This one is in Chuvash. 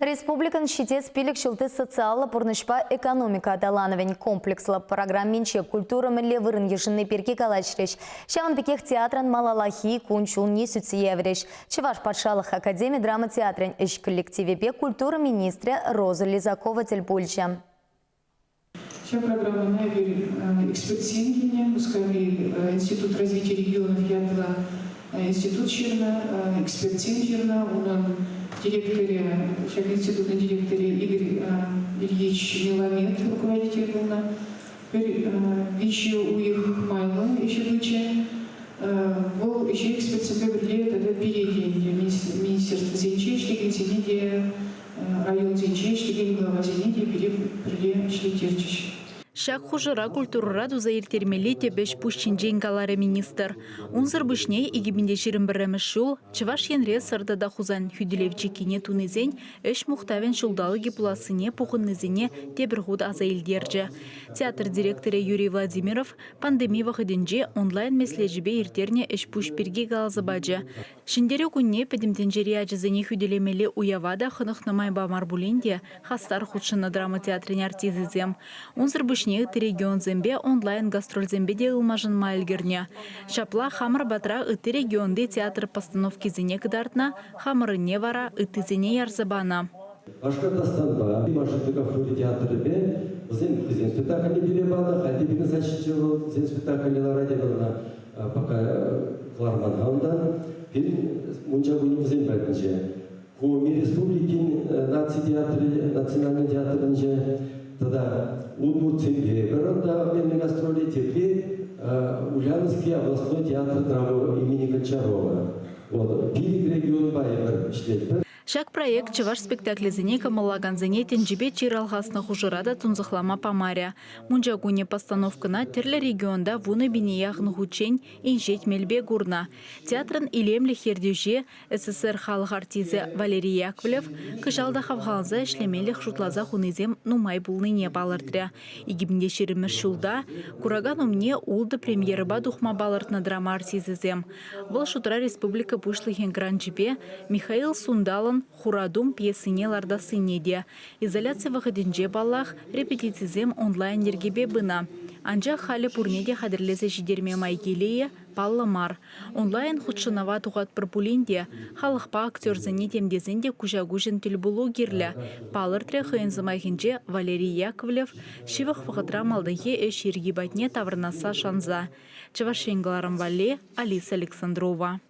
Республикӑн ҫитес пилӗк ҫулти социаллӑ пурнӑҫпа экономика аталанӑвӗн комплекслӑ программинче культура мӗнле вырӑн йышӑнни пирки калаҫрӗҫ. Ҫавӑн пекех театрӑн малаллахи кун-ҫулне сӳтсе яврӗҫ. Чӑваш патшалӑх академи драма театрӗн ӗҫ коллективӗпе культура министрӗ Роза Лизакова тӗл пулчӗ. Ҫак программӑна эпир экспертсем килнӗ, Мускаври Институт развития регионов ятлӑ институт ҫырнӑ, экспертсем ҫырнӑ. Унӑн директорӗ, ҫак институтӑн директорӗ Игорь Ильич Меламед руководитель пулнӑ. Пӗр виҫӗ уйӑх майлӑ ӗҫӗ пычӗ. Вӑл ӗҫе экспертсемпе пӗрле тата пире те ӗнтӗ министерствӑсенче ӗҫлекенсене те Районсенче ӗҫлекен главасене те пире пӗрле ӗҫлеттерчӗҫ. Ҫак хушӑра культурӑра туса ирттермелли тӗп ӗҫ-пуҫ ҫинчен каларӗ министр. Унсӑр пуҫне 2021 ҫул Чӑваш Енре Сӑр тата Хусан хӳтӗлев чиккине тунисен ӗҫ мухтавӗн ҫулталӑкӗ пулассине пухӑннисене тепӗр хут аса илтерчӗ. Театр директорӗ Юрий Владимиров пандеми вӑхӑтӗнче онлайн меслечӗпе ирттернӗ ӗҫ-пуҫ пирки каласа пачӗ. Ҫӗнтерӳ кунне Пӗтӗм тӗнчери ачасене хӳтӗлемелли уява та хӑнӑхнӑ майпа мар пулин те хастар хутшӑннӑ драма театрӗн артисчӗсем. Унсӑр пуҫне ытти регионсемпе онлайн-гастрольсемпе те ылмашӑнма ӗлкӗрнӗ. Ҫапла хамӑр патра ытти регионти театр постановкисене кӑтартнӑ, хамӑрӑнне вара ыттисене ярса панӑ. Башкортостанпа Маршрутка Гафури театрӗпе вӗсем хӑйсен спектакльне пире панӑ, халь те пирӗн сайт ҫинче вӑл вӗсен спектакльне ларать, эпӗ ӑна Пока кӑларман-ха унтан. Пирӗн мунча кунӗ вӗсен патӗнче. Коми Республикин наци театрӗ, национальный театрӗнче тата Удмуртсемпе пӗр унта обменный гастроли, тепри Ульяновский областной театр драмы имени Гончарова. Вот, пилӗк регионпа эпир ӗҫлетпӗр. Ҫак проект чӑваш спектаклӗсене кӑмӑллакансене тӗнчипе чир алхаснӑ хушӑра та тунсӑхлама памарӗ. Мунча кунӗ постановкӑна тӗрлӗ регионта вунӑ пине яхӑн хутчен инҫет мелпе курнӑ. Театрӑн илемлӗх ертӳҫи, СССР халӑх артисчӗ Валерий Яковлев кӑҫал та хавхаланса ӗҫлемелӗх шутласа хунисем нумай пулнине палӑртрӗ. 2020 ҫулта куракан умне ултӑ премьерӑпа тухма палӑртнӑ драма артисчӗсем. Вӑл шутра республика Пуҫлӑхӗн гранчӗпе Михаил Сунталӑн «Хура тум» пьесине лартассине те. Изоляци вӑхӑтӗнче, паллах, репетицисем онлайн йӗркепе пынӑ. Анчах халӗ пурне те хатӗрлесе ҫитерме май килӗ-и, паллӑ мар. Онлайн хутшӑнӑва тухатпӑр пулин те халӑхпа актерсене тем тесен те куҫа-куҫӑн тӗлпулу кирлӗ, палӑртрӗ хӑйӗн сӑмахӗнче Валерий Яковлев ҫывӑх вӑхӑтра малтанхи ӗҫ йӗрки патне таврӑнасса шанса. Чӑваш Ен кӑларӑм валли Алиса Александрова.